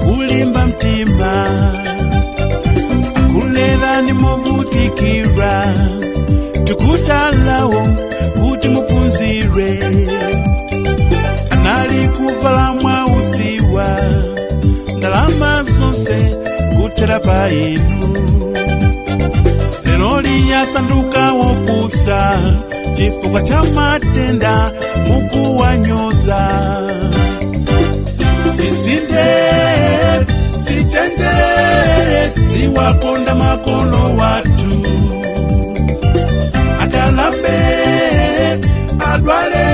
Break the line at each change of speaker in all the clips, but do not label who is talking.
Kulimba mtima akulerani movutikira tikutalawo kuti muphunzire anali kuvala mwausiwa ndalama zonse kuthera pa inu lero liyasanduka wopusa chifukwa cha matenda mukuwanyoza. Tisinde tichenjere tiwakonda makolo watu akalambe adwale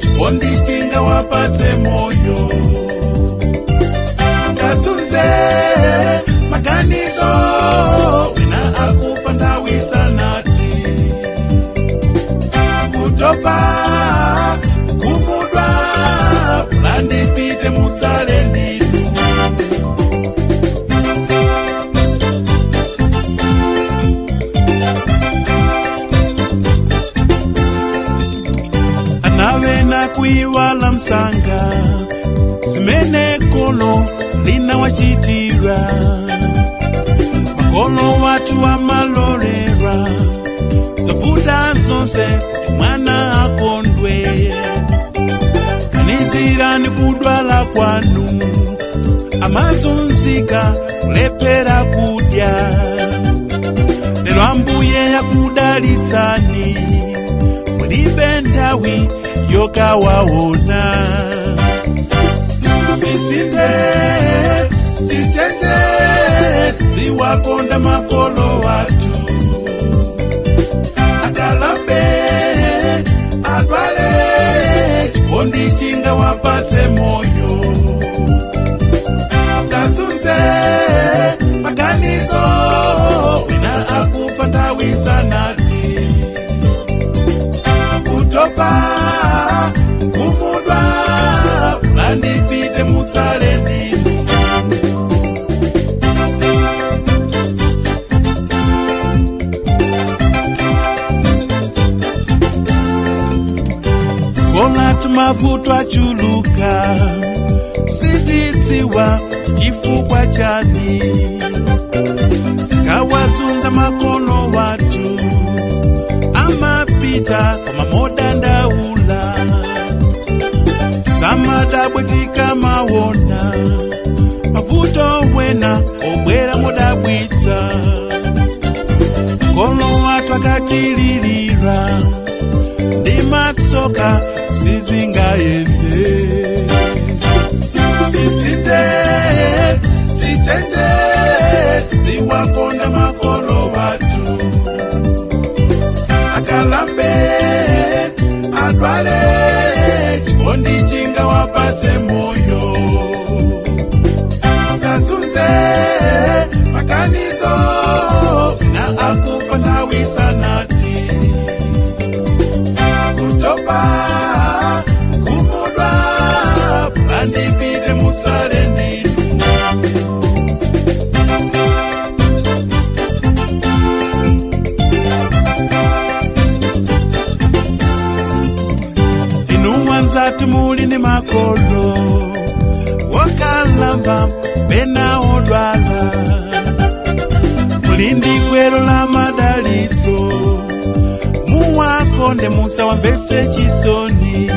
chikondi chinga wapatse moyo sasunze maganizo wina akufa nthawi sanati kutopa kumudwa ulandipite mutsale ndinu. Anavena kuiwala msanga zimene kolo linawachitira makolo watu wamalolera zovuta zonse kuti mwana akondwe. Ganizirani kudwala kwanu amazunzika kulephera kudya lero ambuye yakudalitsani mulibe nthawi yokawaona. Tisinde tichenjere tiwakonda makolo watu akalambe adwale chikondi chinga wapatse moyo sasunze maganizo wina akufa nthawi sanati kutopa kumudwa ulandipite mutsale ndinu. Dziko lathu mavuto achuluka sitidziwa chifukwa chani kawazunza makolo watu amapita koma modandaula samadabwe tikamawona mavuto wena obwera modabwitsa kolo watu akatililira ndi matsoka sizingayende. Tisinde tichenjere tiwakonda makolo watu akalambe adwale chikondi chinga wapase moyo sasunze maganizo na akufa nthawi sanati kutopa kumudwa ulandipite mutsale ndinu. Inu wanzatu muli ndi makolo wokalamba pena odwala muli ndi gwero la madalitso muwakonde musawamvetse chisoni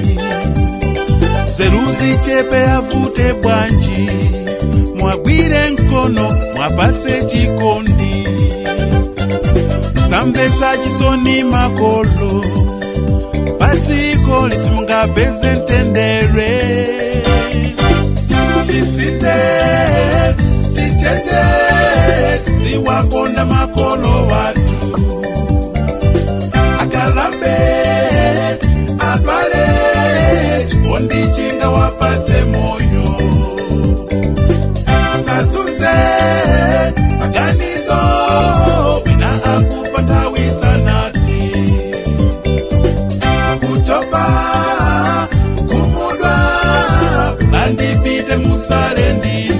zeru zichepe avute bwanji mwagwire mkono mwapase chikondi musamvetsa chisoni makolo padziko lisimungapeze mtendere. Tisinde tichenjere tiwakonda makolo watu akalambe adwale chikondi chinga wapatse moyo sasunze maganizo wina akufa nthawi sanati kutopa kumudwa ulandipite mutsale ndinu.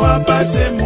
Wapatse moyo.